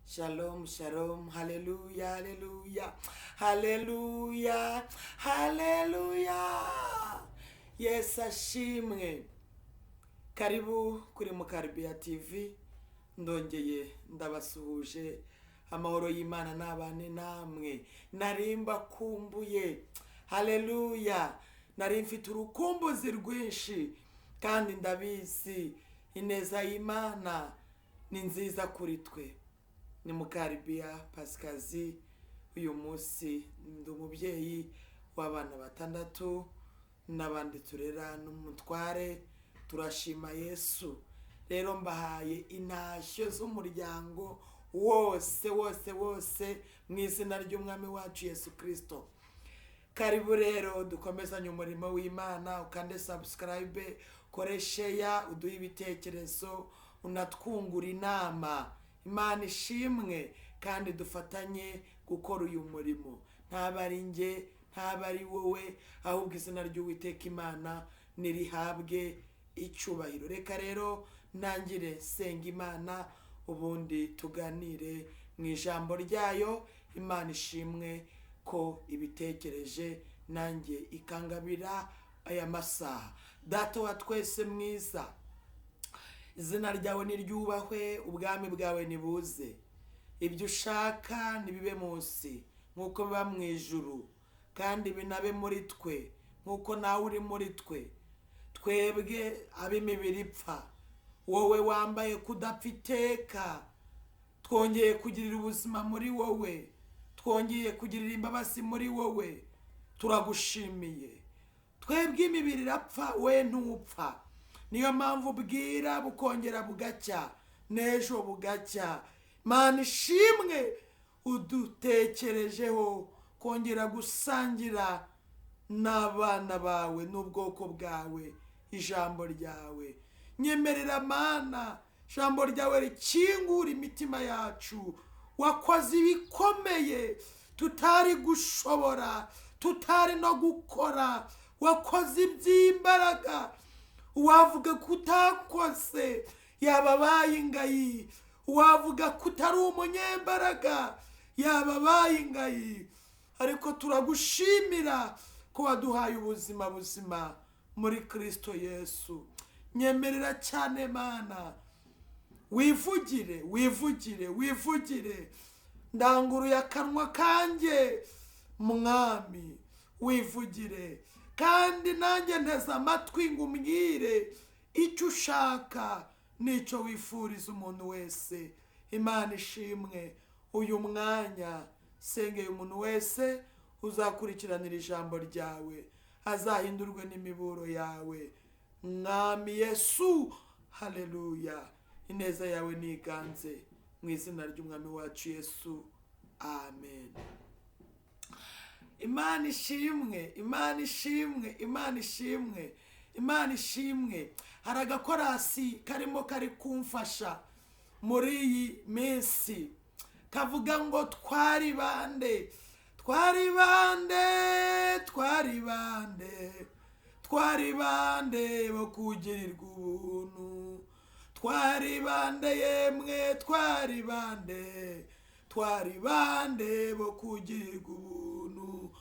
Shalom, shalom, haleluya, haleluya, haleluya, haleluya. Yesu ashimwe. Karibu kuri Mukaribiya TV, ndongeye ndabasuhuje. Amahoro y'Imana n'abane namwe. Nari mbakumbuye, haleluya. Nari mfite urukumbuzi rwinshi kandi ndabizi ineza y'Imana ni nziza kuri twe. Ni Mukaribiya Pasikazi. Uyu munsi ndi umubyeyi w'abana batandatu n'abandi turera n'umutware. Turashima Yesu. Rero mbahaye intashyo z'umuryango wose wose wose mu izina ry'Umwami wacu Yesu Kirisito. Karibu rero dukomezanye umurimo w'Imana. Ukande subscribe, ukore share, uduhe ibitekerezo, unatwungura inama. Imana ishimwe, kandi dufatanye gukora uyu murimo. Ntaba ari njye, ntaba ari wowe, ahubwo izina ry'Uwiteka Imana nirihabwe icyubahiro. Reka rero ntangire senga Imana, ubundi tuganire mu ijambo ryayo. Imana ishimwe ko ibitekereje nanjye ikangabira aya masaha. Data wa twese mwiza, izina ryawe niryubahwe, ubwami bwawe nibuze, ibyo ushaka nibibe munsi nk'uko biba mu ijuru, kandi binabe muri twe nk'uko nawe uri muri twe. Twebwe ab'imibiri ipfa, wowe wambaye kudapfa iteka, twongeye kugirira ubuzima muri wowe, twongeye kugirira imbabazi muri wowe, turagushimiye. Twebwe imibiri irapfa, we ntupfa. Niyo mpamvu bwira bukongera bugacya, n'ejo bugacya. Mana ishimwe, udutekerejeho kongera gusangira n'abana bawe n'ubwoko bwawe ijambo ryawe. Nyemerera Mana, ijambo ryawe rikingura imitima yacu. Wakoze ibikomeye tutari gushobora, tutari no gukora. Wakoze iby'imbaraga. Uwavuga ko utakoze yaba abaye ingayi, uwavuga ko utari umunyembaraga yaba abaye ingayi. Ariko turagushimira ko waduhaye ubuzima buzima muri Kristo Yesu. Nyemerera cyane Mana, wivugire, wivugire, wivugire. Ndanguruye akanwa kanjye Mwami, wivugire, kandi nanjye nteze amatwi ngo umbwire icyo ushaka n'icyo wifuriza umuntu wese. Imana ishimwe, uyu mwanya sengeye umuntu wese uzakurikiranira ijambo ryawe, azahindurwe n'imiburo yawe. Mwami Yesu, haleluya. Ineza yawe niganze mu izina ry'Umwami wacu Yesu, amen. Imana ishimwe, Imana ishimwe, Imana ishimwe, Imana ishimwe. Hari agakorasi karimo kari kumfasha muri iyi minsi, kavuga ngo twari bande, twari bande, twari bande, twari bande bo kugirirwa ubuntu, twari bande yemwe, twari bande, twari bande bo kugirirwa ubuntu.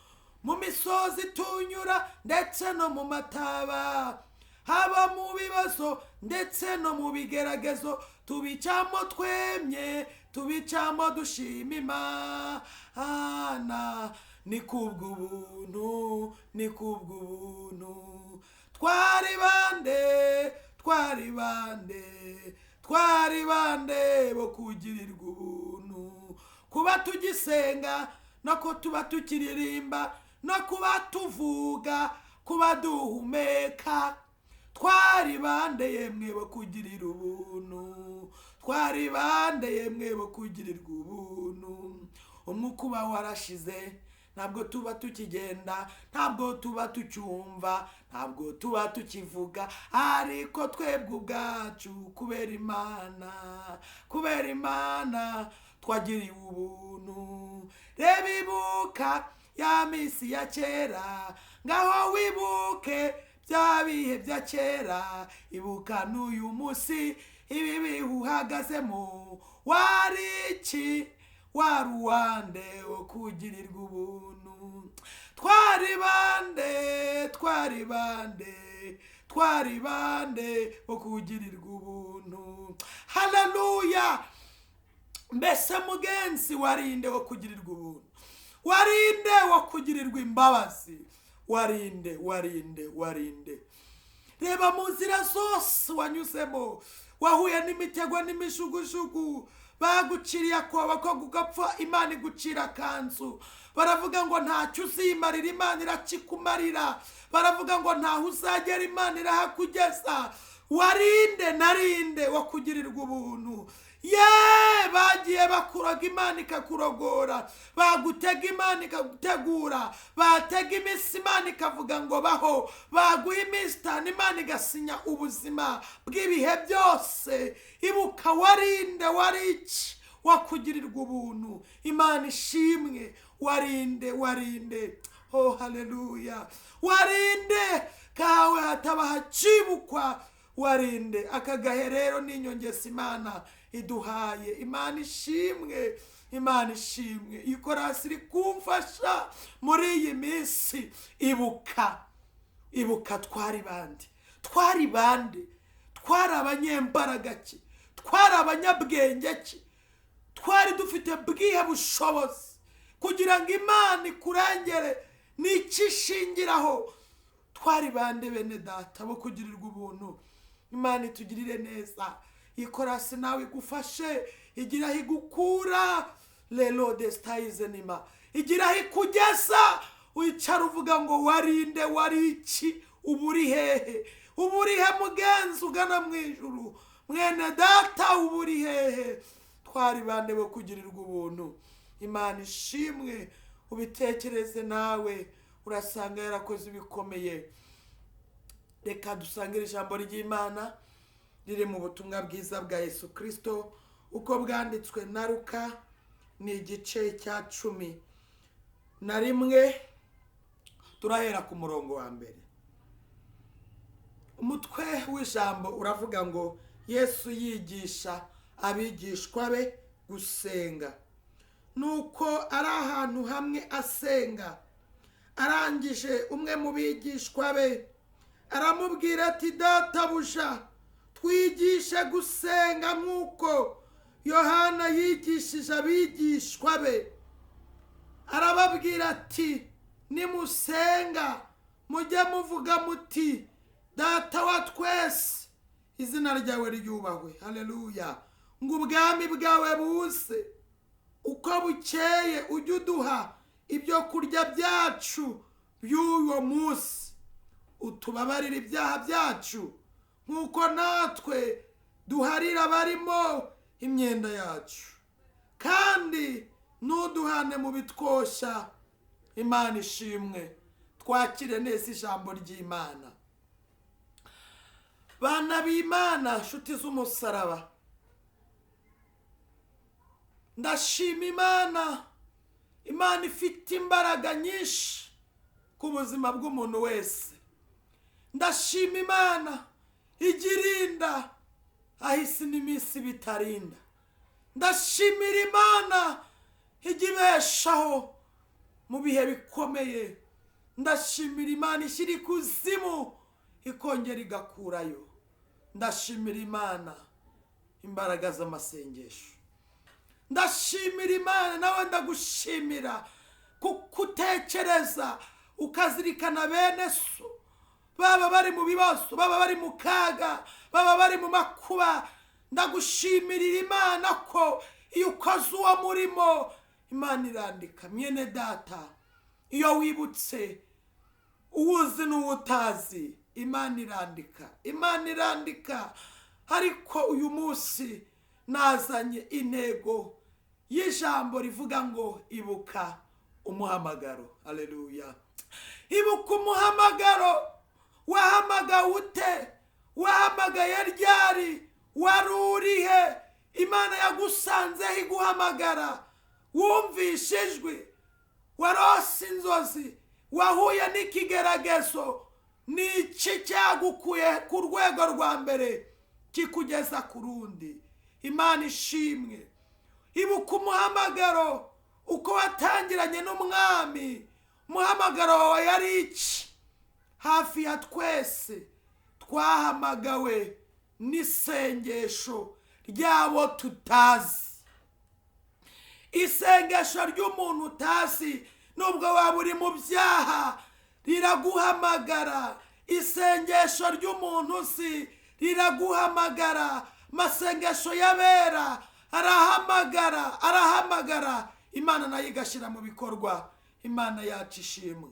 Mu misozi tunyura ndetse no mu mataba, haba mu bibazo ndetse no mu bigeragezo, tubicamo twemye, tubicamo dushima Imana. Ni kubw'ubuntu, ni kubw'ubuntu. Twari bande, twari bande, twari bande bo kugirirwa ubuntu. Kuba tugisenga no ko tuba tukiririmba, no kuba tuvuga, kuba duhumeka, twari bande yemwe bo kugirira ubuntu, twari bande yemwe bo kugirirwa ubuntu. Umwuka uba warashize, ntabwo tuba tukigenda, ntabwo tuba tucyumva, ntabwo tuba tukivuga, ariko twebwe ubwacu kubera Imana, kubera Imana twagiriwe ubuntu. Reba ibuka ya minsi ya kera, ngaho wibuke bya bihe bya kera, ibuka n'uyu munsi. Ibi bihe uhagazemo wari iki? Wari uwande wo kugirirwa ubuntu? Twari bande, twari bande, twari bande wo kugirirwa ubuntu? Haleluya! Mbese mugenzi, warinde wo kugirirwa ubuntu? Warinde wo kugirirwa imbabazi? Warinde, warinde, warinde? Reba mu nzira zose wanyuzemo, wahuye n'imitego n'imijugujugu, baguciriye akoba ko gugapfa, Imana igucira akanzu. Baravuga ngo ntacyo uzimarira, Imana irakikumarira. Baravuga ngo ntaho uzagera, Imana irahakugeza. Warinde, narinde wo kugirirwa ubuntu? Ye, bagiye bakuroga, Imana ikakurogora. Bagutega, Imana ikagutegura. Batega iminsi, Imana ikavuga ngo baho. Baguha iminsi 5, Imana igasinya ubuzima bw'ibihe byose. Ibuka, warinde, wari iki wakugirirwa ubuntu? Imana ishimwe. Warinde, warinde? Oh, haleluya! Warinde kawe hataba hacibukwa? Warinde? Aka gahe rero ni inyongeza Imana iduhaye. Imana ishimwe, Imana ishimwe. Iyi korasi iri kumfasha muri iyi minsi. Ibuka, ibuka, twari bande? Twari bande? Twari abanyembaraga ki? Twari abanyabwenge ki? Twari dufite bwihe bushobozi kugira ngo Imana ikurengere? N'iki ishingiraho? Twari bande, bene data, bo kugirirwa ubuntu? Imana itugirire neza. Ikorasi nawe igufashe, igira aho igukura. Lelo desitayizenima, igira aho ikugeza, wicara uvuga ngo warinde, wari iki? Ubu uri hehe? Ubu uri he, mugenzi ugana mu ijuru? Mwene data, ubu uri hehe? Twari bande bo kugirirwa ubuntu? Imana ishimwe. Ubitekereze nawe, urasanga yarakoze ibikomeye. Reka dusangire ijambo ry'Imana riri mu butumwa bwiza bwa Yesu Kirisito uko bwanditswe na Luka, ni igice cya 11, turahera ku murongo wa 1. Umutwe w'ijambo uravuga ngo Yesu yigisha abigishwa be gusenga. Nuko ari ahantu hamwe asenga, arangije umwe mu bigishwa be aramubwira ati: "Databuja, twigishe gusenga nk'uko Yohana yigishije abigishwa be." Arababwira ati: "Nimusenga mujye muvuga muti: Data wa twese, izina ryawe ryubahwe." Haleluya! "Ngo ubwami bwawe buze. Uko bukeye ujye uduha ibyo kurya byacu by'uwo munsi. Utubabarire ibyaha byacu nk'uko natwe duharira abarimo imyenda yacu, kandi ntuduhane mu bitwoshya." Imana ishimwe. Twakire neza ijambo ry'Imana. Bana b'Imana, nshuti z'umusaraba, ndashima Imana. Imana ifite imbaraga nyinshi ku buzima bw'umuntu wese. Ndashima Imana igirinda aho isi n'iminsi bitarinda. Ndashimira Imana ijya ibeshaho mu bihe bikomeye. Ndashimira Imana ishyira ikuzimu ikongera igakurayo. Ndashimira Imana imbaraga z'amasengesho. Ndashimira Imana, nawe ndagushimira kuko utekereza ukazirikana bene so, baba bari mu bibazo, baba bari mu kaga, baba bari mu makuba. Ndagushimirira Imana ko iyo ukoze uwo murimo, Imana irandika. Mwene data, iyo wibutse uwuzi n'uwutazi, Imana irandika, Imana irandika. Ariko uyu munsi nazanye intego y'ijambo rivuga ngo ibuka umuhamagaro. Haleluya! Ibuka umuhamagaro. Wahamagawe ute? Wahamagaye ryari? Wari urihe? Imana yagusanzeho iguhamagara? Wumvishe ijwi? Warose inzozi? Wahuye n'ikigeragezo? Ni iki cyagukuye ku rwego rwa mbere kikugeza ku rundi. Imana ishimwe. Ibuka umuhamagaro uko watangiranye n'umwami. Umuhamagaro wawe yari iki? Hafi ya twese twahamagawe n'isengesho ry'abo tutazi. Isengesho ry'umuntu utazi, nubwo waba uri mu byaha, riraguhamagara. Isengesho ry'umuntu uzi riraguhamagara. Amasengesho y'abera arahamagara, arahamagara. Imana nayo igashyira mu bikorwa. Imana yacu ishimwe.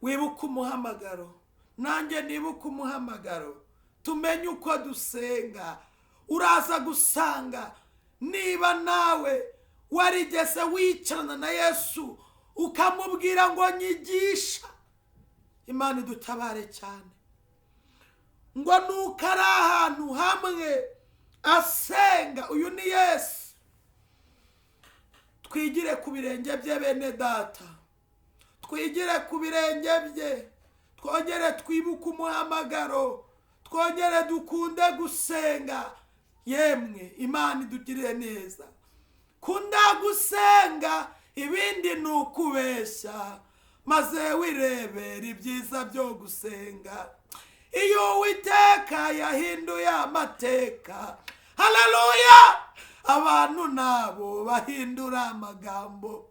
Wibuke umuhamagaro, nanjye nibuke umuhamagaro, tumenye uko dusenga. Uraza gusanga niba nawe warigeze wicarana na Yesu ukamubwira ngo nyigisha. Imana idutabare cyane. Ngo nuko ari ahantu hamwe asenga, uyu ni Yesu. Twigire ku birenge bye bene data, twigire ku birenge bye, twongere twibuke umuhamagaro, twongere dukunde gusenga. Yemwe Imana idugirire neza. Kunda gusenga, ibindi ni ukubeshya, maze wirebera ibyiza byo gusenga. Iyo Uwiteka yahinduye amateka, haleluya, abantu nabo bahindura amagambo.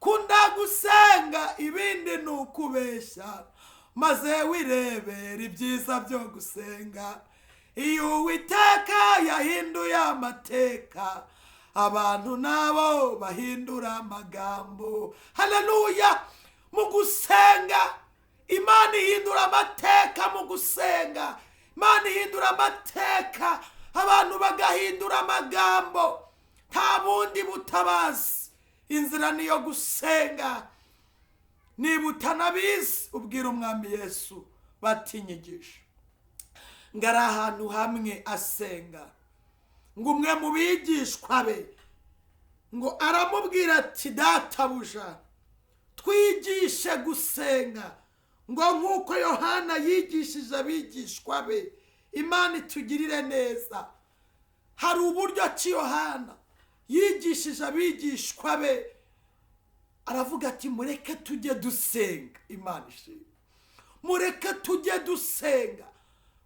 Kunda gusenga, ibindi ni ukubeshya, maze wirebera ibyiza byo gusenga. Iyo Uwiteka yahinduye amateka, abantu nabo bahindura amagambo. Haleluya. Mu gusenga Imana ihindura amateka. Mu gusenga Imana ihindura amateka, abantu bagahindura amagambo. Nta bundi butabazi, inzira niyo gusenga. Niba utanabizi ubwira umwami Yesu batinyigisha. Ngo ari ahantu hamwe asenga, ngo umwe mu bigishwa be ngo aramubwira ati databuja, twigishe gusenga, ngo nk'uko Yohana yigishije abigishwa be. Imana itugirire neza. Hari uburyo ki Yohana yigishije abigishwa be, aravuga ati mureke tujye dusenga. Imana ishimwe. Mureke tujye dusenga.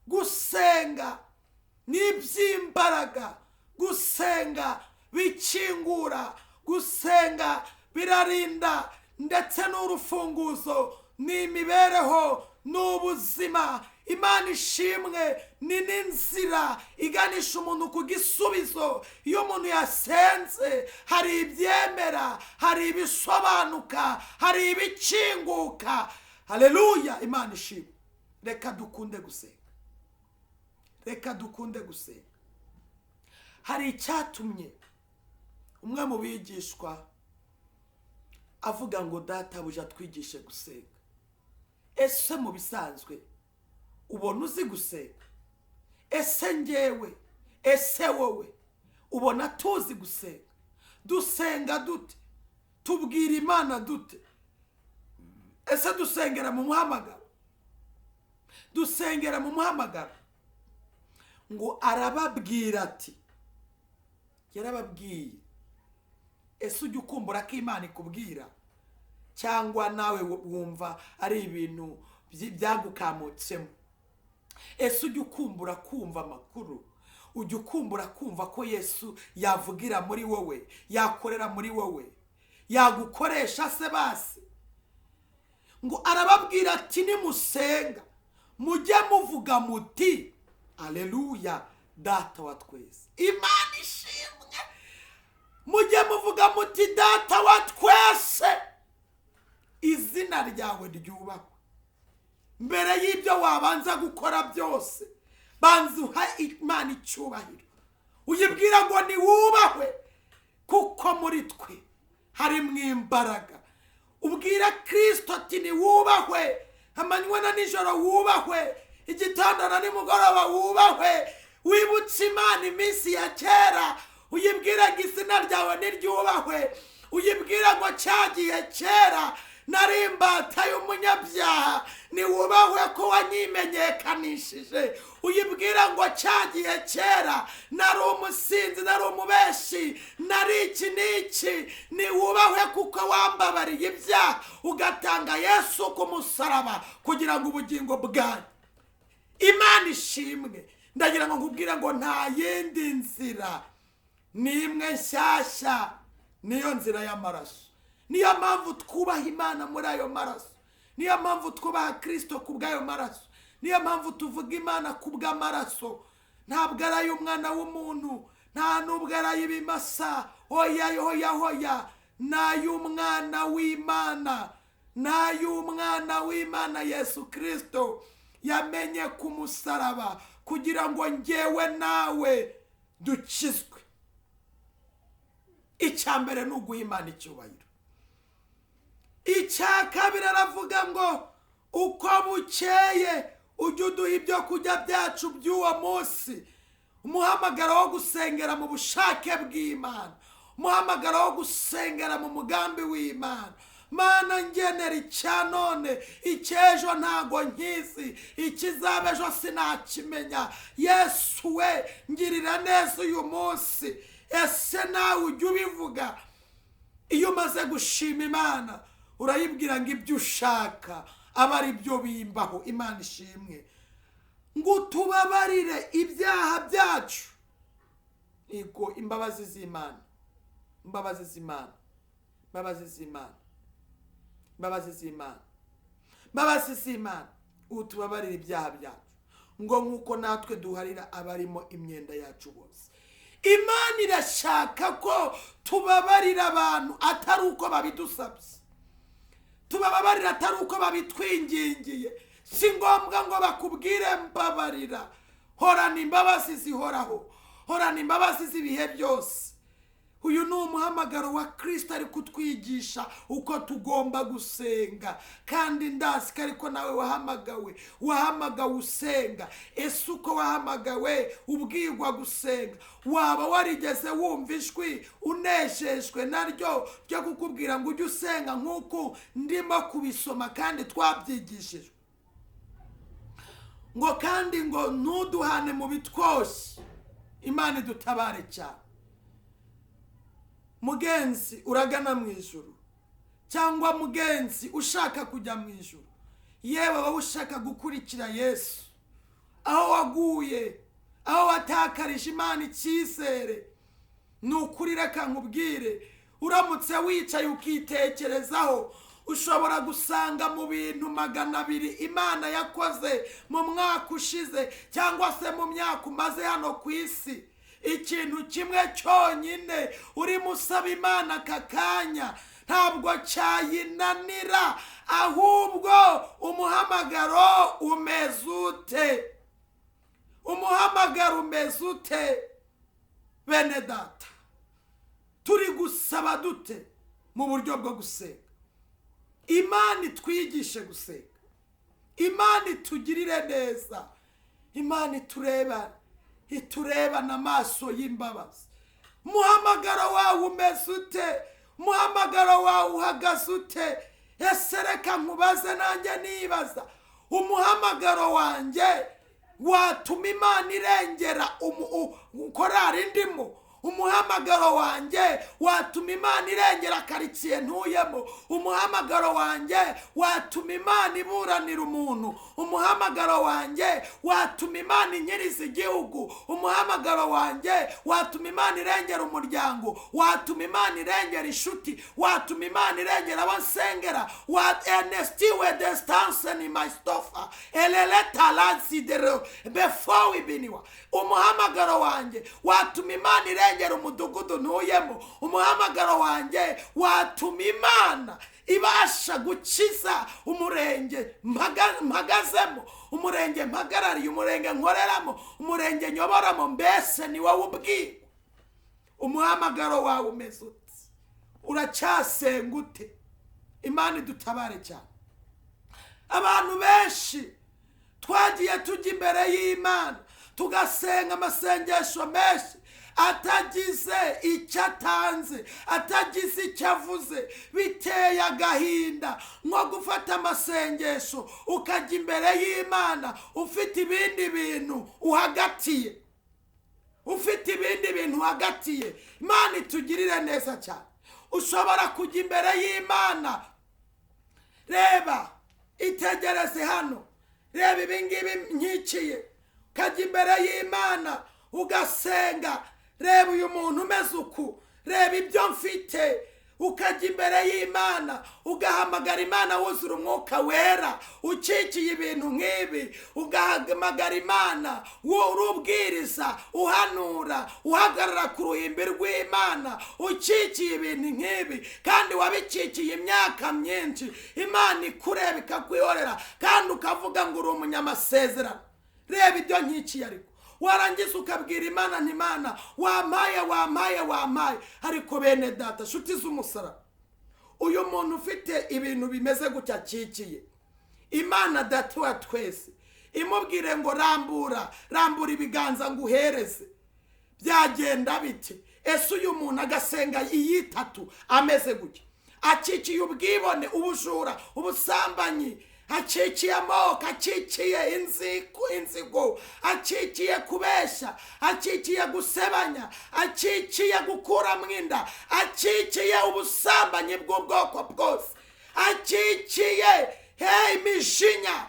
Gusenga ni iby'imbaraga, gusenga bikingura, gusenga birarinda, ndetse n'urufunguzo ni imibereho, ni ubuzima. Imana ishimwe. Ni n'inzira iganisha umuntu ku gisubizo. Iyo umuntu yasenze hari ibyemera, hari ibisobanuka, hari ibikinguka. Haleluya. Imana ishimwe. Reka dukunde gusenga, reka dukunde gusenga. Hari icyatumye umwe mu bigishwa avuga ngo databuja twigishe gusenga. Ese mu bisanzwe ubona uzi gusenga? Ese ngewe, ese wowe ubona tuzi gusenga? Dusenga dute? Tubwira Imana dute? Ese dusengera mu muhamagaro? Dusengera mu muhamagaro. Ngo arababwira ati, yarababwiye. Ese ujya ukumbura ko Imana ikubwira, cyangwa nawe wumva ari ibintu byagukamutsemo? Ese ujya ukumbura kumva amakuru? Ujya ukumbura kumva ko Yesu yavugira muri wowe, yakorera muri wowe, yagukoresha se basi? Ngo arababwira ati nimusenga mujye muvuga muti aleluya, data wa twese. Imana ishimwe. Mujye muvuga muti data wa twese, izina ryawe ryubahwe. Mbere y'ibyo wabanza gukora byose, banza uha Imana icyubahiro, uyibwira ngo niwubahwe, kuko muri twe harimo imbaraga. Ubwira Kristo ati niwubahwe, amanywa na nijoro wubahwe, igitondo na nimugoroba wubahwe. Wibutse Imana iminsi ya kera, uyibwira ngo izina ryawe niryubahwe, uyibwira ngo cyagiye kera. Nari imbata y'umunyabyaha, niwubahwe ko wanyimenyekanishije. Uyibwira ngo cya gihe kera nari umusinzi, nari umubeshi, nari iki n'iki, niwubahwe kuko wambabariye ibyaha ugatanga Yesu ku musaraba kugira ngo ubugingo bwanjye. Imana ishimwe. Ndagira ngo nkubwire ngo nta yindi nzira, ni imwe nshyashya, niyo nzira y'amaraso. Niyo mpamvu twubaha Imana muri ayo maraso, niyo mpamvu twubaha Kristo ku bw'ayo maraso, niyo mpamvu tuvuga Imana ku bw'amaraso. Ntabwo ari ay'umwana w'umuntu, nta n'ubwo ari ay'ibimasa, hoya hoya hoya, ni ay'umwana w'Imana, ni ay'umwana w'Imana Yesu Kristo yamenye ku musaraba kugira ngo njyewe nawe dukizwe. Icya mbere ni uguha Imana icyubahiro. Icya kabiri aravuga ngo uko bukeye ujye uduha ibyo kurya byacu by'uwo munsi. Umuhamagaro wo gusengera mu bushake bw'Imana, umuhamagaro wo gusengera mu mugambi w'Imana. Mana ngenera icya none, icy'ejo ntago nkizi, ikizaba ejo sinakimenya. Yesu we ngirira neza uyu munsi. Ese nawe ujya ubivuga? Iyo umaze gushima Imana urayibwira ngo ibyo ushaka aba ari byo bimbaho. Imana ishimwe. Ngo tubabarire ibyaha byacu. Ego, imbabazi z'Imana, imbabazi z'Imana, imbabazi z'Imana, imbabazi z'Imana, imbabazi z'Imana. Utubabarire ibyaha byacu ngo nk'uko natwe duharira abarimo imyenda yacu bose. Imana irashaka ko tubabarira abantu atari uko babidusabye, tubababarira atari uko babitwingingiye. Si ngombwa ngo bakubwire mbabarira. Horana imbabazi zihoraho, horana imbabazi z'ibihe byose. Uyu ni umuhamagaro wa Kristo ari kutwigisha uko tugomba gusenga. Kandi ndazi ko ariko nawe wahamagawe, wahamagawe usenga. Ese uko wahamagawe ubwirwa gusenga, waba warigeze wumva ijwi unejejwe naryo ryo kukubwira ngo ujye usenga nk'uku ndimo kubisoma kandi twabyigishijwe? Ngo kandi ngo ntuduhane mu bitwoshye. Imana idutabare cyane. Mugenzi uragana mu ijuru, cyangwa mugenzi ushaka kujya mu ijuru, yewe wowe ushaka gukurikira Yesu, aho waguye, aho watakarije Imana icyizere, ni ukuri reka nkubwire, uramutse wicaye ukitekerezaho, ushobora gusanga mu bintu 200 Imana yakoze mu mwaka ushize cyangwa se mu myaka umaze hano ku isi, ikintu kimwe cyonyine urimo usaba Imana aka kanya ntabwo cyayinanira, ahubwo umuhamagaro umeze ute? Umuhamagaro umeze ute? Bene data, turi gusaba dute mu buryo bwo gusenga? Imana itwigishe gusenga, Imana itugirire neza, Imana iturebane, iturebana amaso y'imbabazi. Umuhamagaro wawe umeze ute? Umuhamagaro wawe uhagaze ute? Ese reka nkubaze nanjye nibaza, umuhamagaro wanjye watuma Imana irengera korari ndimo? Umuhamagaro wanjye watuma Imana irengera karitsiye ntuyemo? Umuhamagaro wanjye watuma Imana iburanira umuntu? Umuhamagaro wanjye watuma Imana inyiriza igihugu? Umuhamagaro wanjye watuma Imana irengera umuryango? Watuma Imana irengera inshuti? Watuma Imana irengera abasengera? Wa enestiwe distance ni mystofa elele talansidero before biniwa. Umuhamagaro wanjye watuma Imana irengera umudugudu ntuyemo? Umuhamagaro wanjye watuma Imana ibasha gukiza umurenge mpagazemo, umurenge mpagarariye, umurenge nkoreramo, umurenge nyoboramo? Mbese ni wowe ubwirwa. Umuhamagaro wawe umeze ute? Uracyasenga ute? Imana idutabare cyane. Abantu benshi twagiye tujya imbere y'Imana tugasenga amasengesho menshi, Atagize icyo atanze, atagize icyo avuze, biteye agahinda nko gufata amasengesho ukajya imbere y'Imana ufite ibindi bintu uhagatiye, ufite ibindi bintu uhagatiye. Imana itugirire neza cyane. Ushobora kujya imbere y'Imana, reba, itegereze hano, reba ibingibi nkikiye, ukajya imbere y'Imana ugasenga, reba uyu muntu umeze uku, reba ibyo mfite. Ukajya imbere y'Imana ugahamagara Imana wuzura umwuka wera, ukikiye ibintu nk'ibi, ugahamagara Imana urubwiriza, uhanura, uhagarara ku ruhimbi rw'Imana, ukikiye ibintu nk'ibi kandi wabikikiye imyaka myinshi. Imana ikureba ikakwihorera, kandi ukavuga ngo uri umunyamasezerano. Reba ibyo nkikiye, ariko warangiza ukabwira Imana nti Imana wampaye, wampaye, wampaye. Ariko bene data, nshuti z'umusaraba, uyu muntu ufite ibintu bimeze gutya akikiye, Imana data wa twese imubwire ngo rambura, rambura ibiganza ngo uhereze, byagenda bite? Ese uyu muntu agasenga iyitatu ameze gutya, akikiye ubwibone, ubujura, ubusambanyi, akikiye amoko, akikiye inzigo, akikiye kubeshya, akikiye gusebanya, akikiye gukuramo inda, akikiye ubusambanyi bw'ubwoko bwose, akikiye imijinya,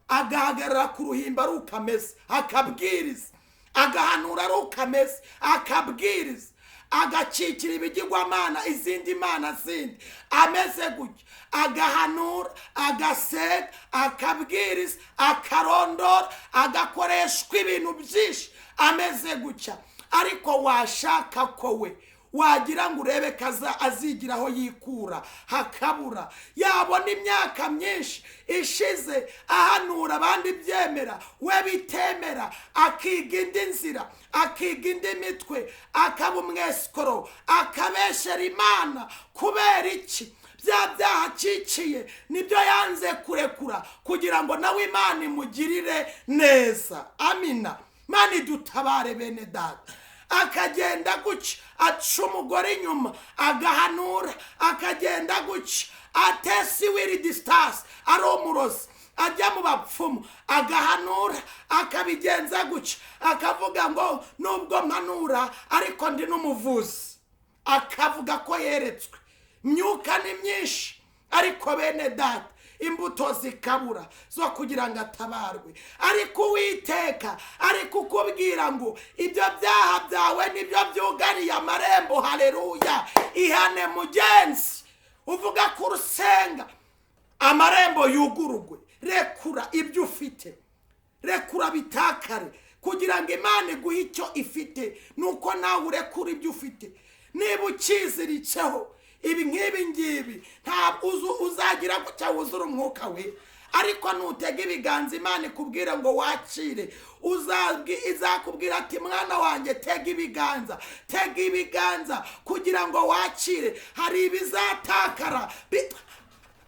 agahagarara ku ruhimbi ari uko ameze, akabwiriza, agahanura ari uko ameze, akabwiriza, agakikira ibigirwamana, izindi mana zindi, ameze gutya, agahanura, agasenga, akabwiriza, akarondora, agakoreshwa ibintu byinshi, ameze gutya. Ariko washaka ko we wagira ngo urebe kaza azigira aho yikura hakabura, yabona imyaka myinshi ishize ahanura abandi byemera, we bitemera, akiga indi nzira, akiga indi mitwe, akaba umwesikoro, akabeshera Imana. Kubera iki? Bya byaha akikiye nibyo yanze kurekura kugira ngo nawe Imana imugirire neza. Amina. Imana idutabare bene data. Akagenda gutya aca umugore inyuma, agahanura, akagenda gutya atesi wiri distance, ari umurozi, ajya mu bapfumu, agahanura, akabigenza gutya, akavuga ngo nubwo mpanura ariko ndi n'umuvuzi, akavuga ko yeretswe. Myuka ni myinshi, ariko bene data imbuto zikabura zo kugira ngo atabarwe. Ariko Uwiteka ari kukubwira ngo ibyo byaha byawe nibyo byugariye amarembo. Haleluya. Ihane mugenzi, uvuga ko urusenga, amarembo yugurugwe. Rekura ibyo ufite, rekura bitakare, kugira ngo Imana iguhe icyo ifite. Nuko nawe urekura ibyo ufite. Niba ukiziritseho ibi nk'ibi ngibi, ntabwo uzagira gutya wuzura umwuka we. Ariko nutega ibiganza Imana ikubwira ngo wakire, izakubwira ati mwana wanjye tega ibiganza, tega ibiganza kugira ngo wakire. Hari ibizatakara,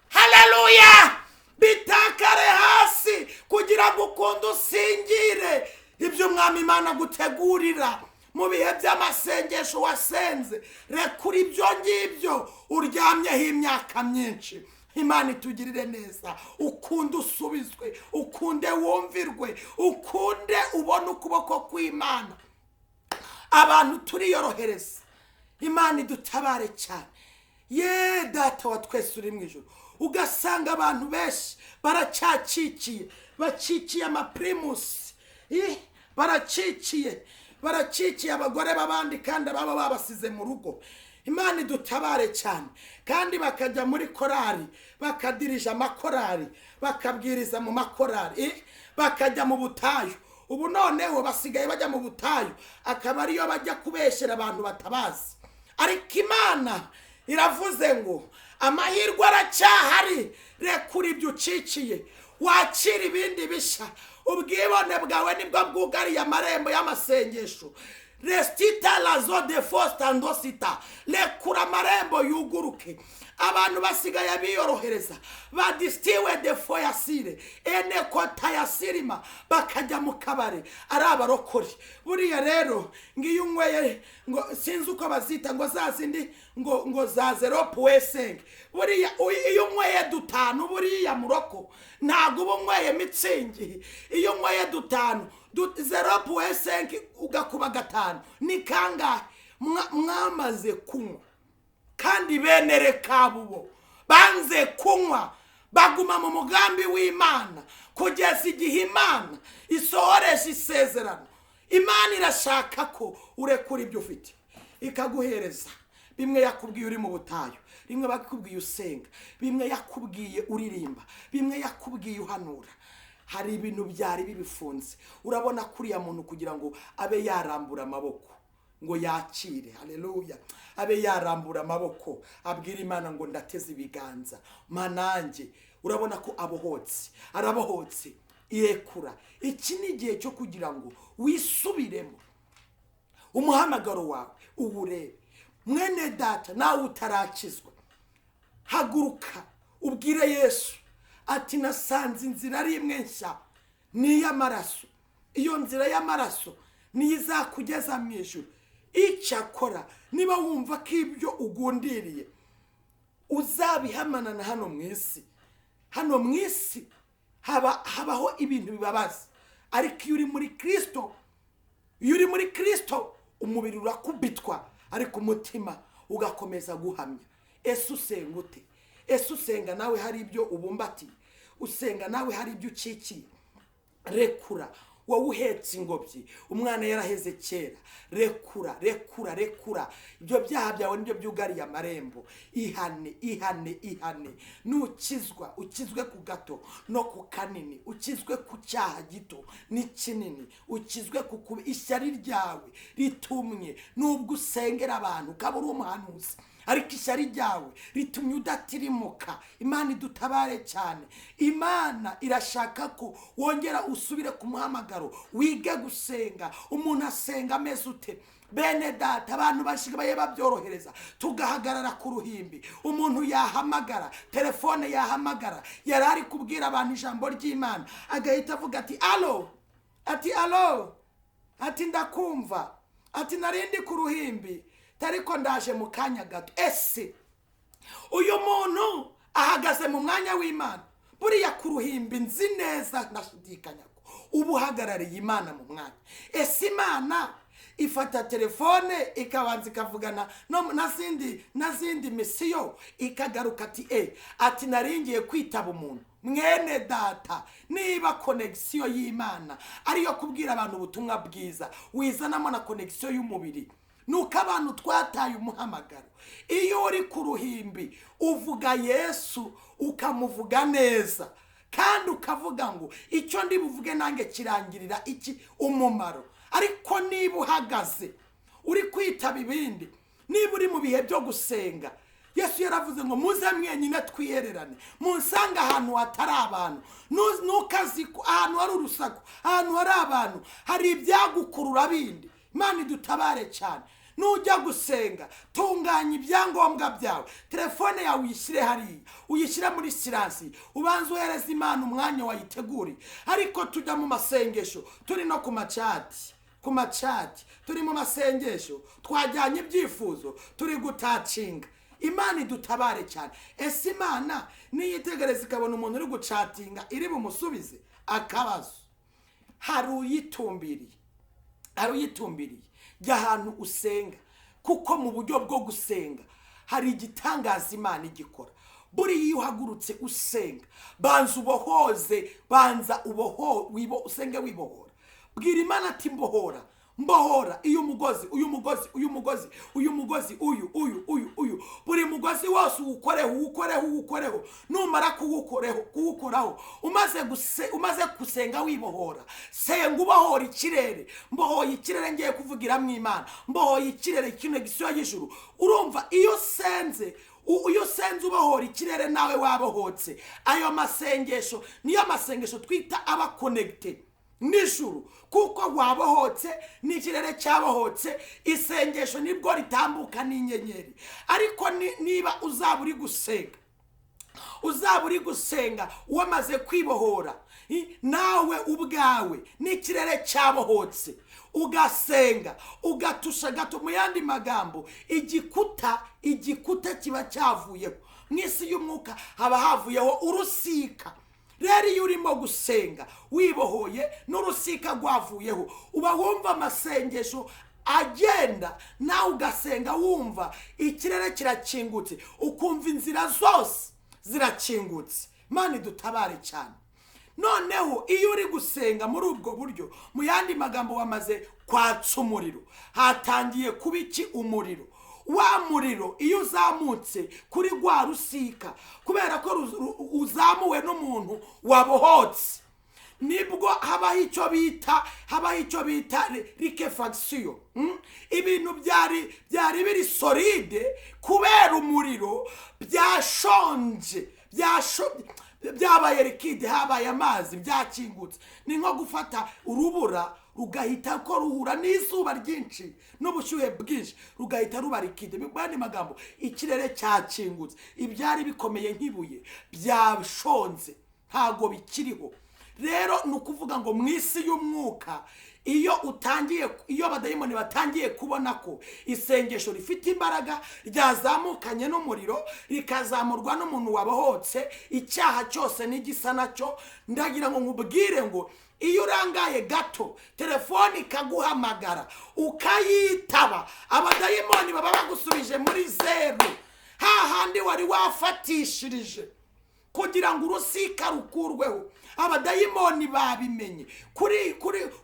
haleluya, bitakare hasi kugira ngo ukunde usingire ibyo Umwami Imana agutegurira mu bihe by'amasengesho wasenze. Rekura ibyo ngibyo uryamyeho imyaka myinshi. Imana itugirire neza, ukunde usubizwe, ukunde wumvirwe, ukunde ubone ukuboko kw'Imana. Abantu turiyorohereza, Imana idutabare cyane. Ye data wa twese uri mu ijuru, ugasanga abantu benshi baracyacikiye, bacikiye amaprimusi, baracikiye abagore b'abandi kandi baba babasize mu rugo. Imana idutabare cyane. Kandi bakajya muri korari, bakadirija amakorari, bakabwiriza mu makorari, bakajya mu butayu. Ubu noneho basigaye bajya mu butayu, akaba ariyo bajya kubeshera abantu batabazi. Ariko Imana iravuze ngo amahirwe aracyahari, rekura ibyo ucikiye, wakira ibindi bishya. Ubwibone bwawe nibwo bwugariye amarembo y'amasengesho. Restita lazo Mazo de fosta ndosita, rekura amarembo yuguruke. Abantu basigaye biyorohereza, badisitiwe de foyasire ene kota ya sirima, bakajya mu kabare ari abarokore. Buriya rero ngiyo unyweye, ngo sinzi uko bazita, ngo za zindi ngo za zero puwesenge, buriya iyo unyweye dutanu, buriya muroko ntabwo uba unyweye mitsingi. Iyo unyweye dutanu, 0.5 ugakuba 5 ni kangahe? Mwamaze kunywa. Kandi bene Rekabu banze kunywa, baguma mu mugambi w'Imana kugeza igihe Imana isohoreje isezerano. Imana irashaka ko urekura ibyo ufite ikaguhereza bimwe yakubwiye uri mu butayu, bimwe bakubwiye usenga, bimwe yakubwiye uririmba, bimwe yakubwiye uhanura. Hari ibintu byari bibifunze. Urabona kuriya muntu kugira ngo abe yarambura amaboko ngo yakire, haleluya, abe yarambura amaboko abwira Imana ngo ndateze ibiganza manange. Urabona ko abohotse, arabohotse, irekura. Iki ni igihe cyo kugira ngo wisubiremo umuhamagaro wawe uwurebe. Mwene data, nawe utarakizwa, haguruka ubwire Yesu ati nasanze inzira ari imwe nshya, ni iy'amaraso. Iyo nzira y'amaraso niyo izakugeza mu ijuru. Icyakora niba wumva ko ibyo ugundiriye uzabihamanana hano mu isi, hano mu isi habaho ibintu bibabaza, ariko iyo uri muri Kristo, iyo uri muri Kristo umubiri urakubitwa ariko umutima ugakomeza guhamya. Ese usenga ute? Ese usenga nawe hari ibyo ubumbatiye? Usenga nawe hari ibyo ucikiye? Rekura, wowe uhetse ingobyi, umwana yaraheze kera. Rekura, rekura, rekura. Ibyo byaha byawe nibyo byugariye amarembo. Ihane, ihane, ihane. Nukizwa, ukizwe ku gato no ku kanini, ukizwe ku cyaha gito n'ikinini, ukizwe ku ishyari ryawe ritumye nubwo usengera abantu ukaba uri umuhanuzi, ariko ishyari ryawe ritumye udatirimuka. Imana idutabare cyane. Imana irashaka ko wongera usubire ku muhamagaro, wige gusenga. Umuntu asenga ameze ute? Bene data, abantu bashigaye babyorohereza, tugahagarara ku ruhimbi. Umuntu yahamagara, telefone yahamagara, yari ari kubwira abantu ijambo ry'Imana, agahita avuga ati alo, ati alo, ati ndakumva, ati narindi ku ruhimbi, ariko ndaje mu kanya gato. Ese uyu muntu ahagaze mu mwanya w'Imana? Buriya ku ruhimbi nzi neza ndashidikanya ko uba uhagarariye Imana mu mwanya. Ese Imana ifata telefone ikabanza ikavugana na zindi misiyo, ikagaruka ati ati naringiye kwitaba umuntu. Mwene data, niba connection y'Imana ariyo kubwira abantu ubutumwa bwiza, wizanamo na connection y'umubiri. Nuko abantu twataye umuhamagaro. Iyo uri ku ruhimbi uvuga Yesu ukamuvuga neza, kandi ukavuga ngo icyo ndi buvuge nange kirangirira iki umumaro. Ariko niba uhagaze uri kwitaba ibindi, niba uri mu bihe byo gusenga, Yesu yaravuze ngo muze mwenyine twihererane, munsanga ahantu hatari abantu, nukazi ahantu hari urusaku, ahantu hari abantu, hari ibyagukurura bindi. Imana idutabare cyane. Nujya gusenga tunganya ibyangombwa byawe, telefone yawe uyishyire hariya, uyishyire muri siransi, ubanze uhereze Imana umwanya wayiteguriye. Ariko tujya mu masengesho turi no ku macati, ku macati turi mu masengesho, twajyanye ibyifuzo, turi gutacinga. Imana idutabare cyane. Ese Imana niyitegereza ikabona umuntu uri gucatinga iri bumusubize akabazo? Hari uyitumbiriye, hari uyitumbiriye. Jya ahantu usenga, kuko mu buryo bwo gusenga hari igitangaza Imana igikora. Buriya iyo uhagurutse usenga, banza ubohoze, banza usenge wibohora. Bwira Imana ati mbohora, mbohora iyo mugozi, uyu mugozi, uyu mugozi, uyu mugozi, uyu, uyu, uyu, uyu. Buri mugozi wose uwukoreho, uwukoreho, uwukoreho. Numara kuwukoraho, umaze gusenga wibohora, senga ubohora ikirere. Mbohoye ikirere ngiye kuvugira mu Imana, mbohoye ikirere kino gisiyo y'ijuru. Urumva iyo senze, iyo senze ubohora ikirere nawe wabohotse. Ayo masengesho niyo masengesho twita aba connected Nijoro kuko wabohotse n'ikirere cyabohotse, isengesho nibwo ritambuka n'inyenyeri. Ariko niba uzaba uri gusenga, uzaba uri gusenga wamaze kwibohora nawe ubwawe n'ikirere cyabohotse, ugasenga ugatusha gato, mu yandi magambo igikuta kiba cyavuyeho. Mu isi y'umwuka haba havuyeho urusika. Rero iyo urimo gusenga wibohoye n'urusika rwavuyeho, uba wumva amasengesho agenda, nawe ugasenga wumva ikirere kirakingutse, ukumva inzira zose zirakingutse. Imana idutabare cyane. Noneho iyo uri gusenga muri ubwo buryo, mu yandi magambo wamaze kwatsa umuriro, hatangiye kuba iki? Umuriro. Wa muriro iyo uzamutse kuri rwa rusika, kubera ko uzamuwe n'umuntu wabohotse, nibwo habaho icyo bita liquefaction. Ibintu byari biri solide kubera umuriro byashonje, byabaye liquide, habaye amazi, byakingutse. Ni nko gufata urubura rugahita ko ruhura n'izuba ryinshi n'ubushyuhe bwinshi, rugahita ruba liquide. Mu yandi magambo ikirere cyakingutse, ibyari bikomeye nk'ibuye byashonze, ntago bikiriho. Rero ni ukuvuga ngo mu isi y'umwuka iyo utangiye, iyo abadayimoni batangiye kubona ko isengesho rifite imbaraga ryazamukanye n'umuriro, rikazamurwa n'umuntu wabohotse, icyaha cyose n'igisa nacyo, ndagira ngo nkubwire ngo iyo urangaye gato telefone ikaguhamagara ukayitaba, abadayimoni baba bagusubije muri zeru, hahandi wari wafatishirije kugira ngo urusika rukurweho. Abadayimoni babimenye kuri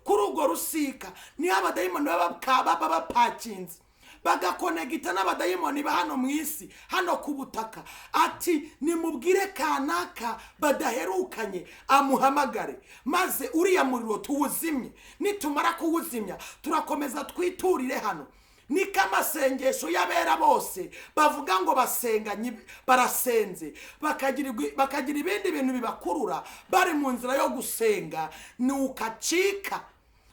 urwo rusika niho abadayimoni baba bapakinze, bagakonegita n'abadayimoni ba hano mu isi, hano ku butaka, ati nimubwire kanaka badaherukanye amuhamagare, maze uriya muriro tuwuzimye. Nitumara kuwuzimya turakomeza twiturire hano. Niko amasengesho y'abera bose bavuga ngo basenganye, barasenze, bakagira ibindi bintu bibakurura bari mu nzira yo gusenga, ni ukacika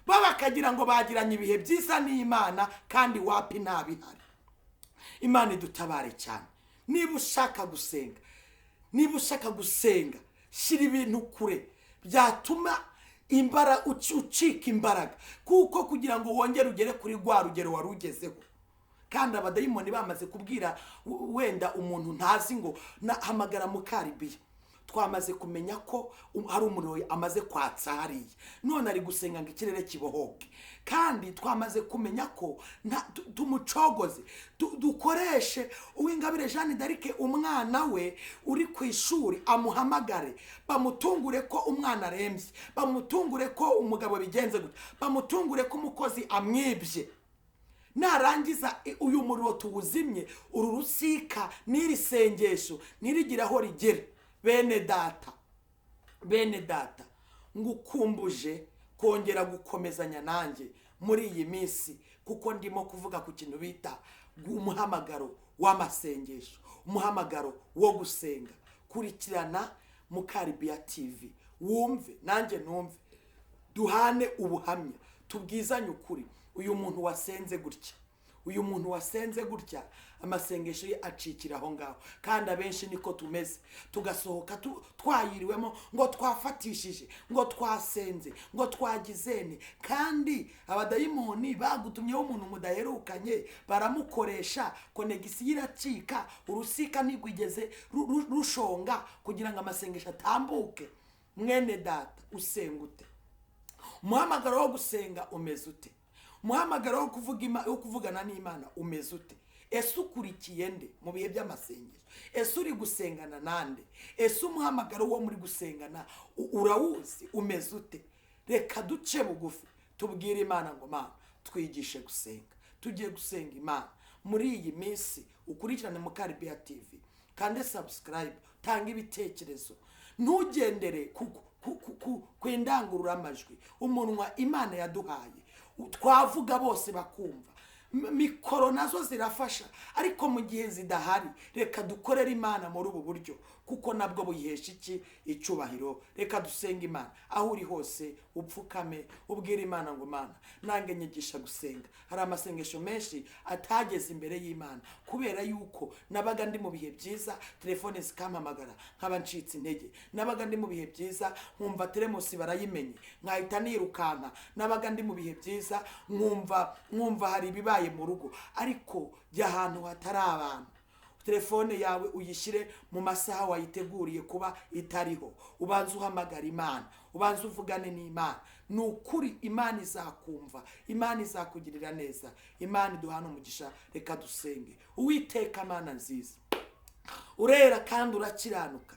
bakagira ngo bagiranye ibihe byiza n'Imana, kandi wapi ntabihari. Imana idutabare cyane. Niba ushaka gusenga, niba ushaka gusenga, shyira ibintu kure byatuma ucika imbaraga, kuko kugira ngo wongere ugere kuri rwa rugero wari ugezeho. Kandi abadayimoni bamaze kubwira wenda umuntu ntazi ngo hamagara Mukaribiya, twamaze kumenya ko hari umuriro amaze kwatsa hariya, none ari gusenga ngo ikirere kibohoke. Kandi twamaze kumenya ko tumucogoze, dukoreshe Uwingabire Jeanne d'Arc, umwana we uri ku ishuri amuhamagare, bamutungure ko umwana arembye, bamutungure ko umugabo bigenze gutya, bamutungure ko umukozi amwibye. Narangiza uyu muriro tuwuzimye, uru rusika n'iri sengesho nirigira aho rigera. Bene data, bene data, ngukumbuje kongera gukomezanya nanjye muri iyi minsi, kuko ndimo kuvuga ku kintu bita umuhamagaro w'amasengesho, umuhamagaro wo gusenga. Kurikirana Mukaribiya TV, wumve nanjye numve, duhane ubuhamya, tubwizanye ukuri. Uyu muntu wasenze gutya, uyu muntu wasenze gutya, amasengesho ye acikira aho ngaho. Kandi abenshi niko tumeze, tugasohoka twayiriwemo ngo twafatishije, ngo twasenze, ngo twagizene, kandi abadayimoni bagutumyeho umuntu mudaherukanye, baramukoresha, konegisiyo iracika, urusika ntigwigeze rushonga kugira ngo amasengesho atambuke. Mwene data, usenga ute? Umuhamagaro wo gusenga umeze ute? Umuhamagaro wo kuvugana n'Imana umeze ute? Ese ukurikiye nde mu bihe by'amasengesho? Ese uri gusengana nande? Ese umuhamagaro wo muri gusengana urawuzi umeze ute? Reka duce bugufi tubwire Imana ngo Mana twigishe gusenga. Tugiye gusenga Imana muri iyi minsi. Ukurikirane Mukaribiya TV, kandi subscribe, tanga ibitekerezo, ntugendere ku indangururamajwi, umunwa Imana yaduhaye twavuga bose bakumva. Mikoro nazo zirafasha, ariko mu gihe zidahari reka dukorere Imana muri ubu buryo, kuko nabwo buyihesha iki? Icyubahiro. Reka dusenge Imana aho uri hose. Upfukame, ubwire Imana ngo: "Mana, nange nyigisha gusenga." Hari amasengesho menshi atageze imbere y'Imana kubera yuko nabaga ndi mu bihe byiza, telefone zikampamagara nkaba ncitse intege. Nabaga ndi mu bihe byiza, nkumva teremusi barayimenye, nkahita nirukanka. Nabaga ndi mu bihe byiza, nkumva hari ibibaye mu rugo. Ariko jya ahantu hatari abantu, telefone yawe uyishyire mu masaha wayiteguriye kuba itariho, ubanze uhamagara Imana, ubanze uvugane n'Imana. Ni ukuri Imana izakumva, Imana izakugirira neza. Imana iduhane umugisha. Reka dusenge. Uwiteka Mana nziza, urera kandi urakiranuka,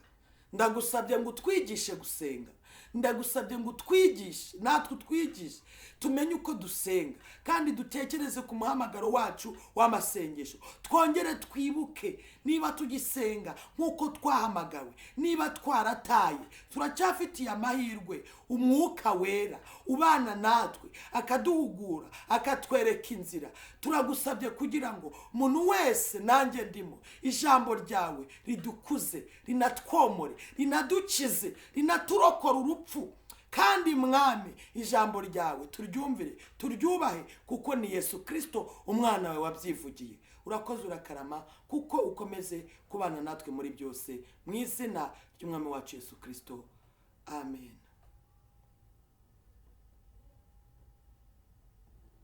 ndagusabye ngo utwigishe gusenga. Ndagusabye ngo utwigishe, natwe utwigishe, tumenye uko dusenga kandi dutekereze ku muhamagaro wacu w'amasengesho. Twongere twibuke niba tugisenga nk'uko twahamagawe, niba twarataye. Turacyafitiye amahirwe Umwuka Wera ubana natwe, akaduhugura, akatwereka inzira. Turagusabye kugira ngo umuntu wese, nanjye ndimo, ijambo ryawe ridukuze, rinatwomore, rinadukize, rinaturokora urupfu. Kandi Mwami, ijambo ryawe turyumvire, turyubahe, kuko ni Yesu Kirisito umwana wawe wabyivugiye. Urakoze, urakarama, kuko ukomeze kubana natwe muri byose, mu izina ry'Umwami wacu Yesu Kirisito, amen.